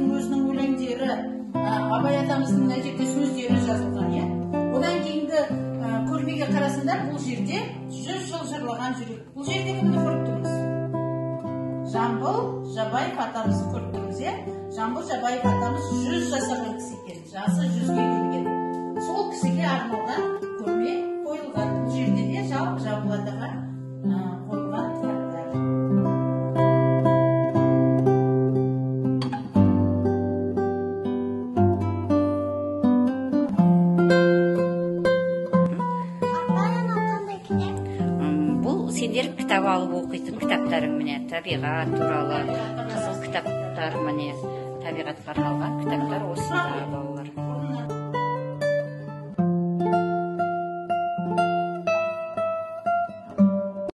атамыздың өзінің өлеңдері, Абай атамыздың мына жерде сөздері жазылған, иә. Одан кейінгі көрмеге қарасаңдар, бұл жерде 100 жыл жырлаған жүрек. Бұл жерде кімді көріп тұрмыз? Жамбыл Жабаев атамызды көріп тұрмыз, иә. Жамбыл Жабаев атамыз 100 жасаған кісі екен, жасы 100-ге келген. Сол кісіге арналған көрме қойылған. Бұл жерде де жалпы Жамбыл атаға қойылған кітаптар. Бұл сендер кітап алып оқитын кітаптарың, міне, табиғат туралы қызыл кітаптар, міне, табиғатқа арналған кітаптар осында, балалар.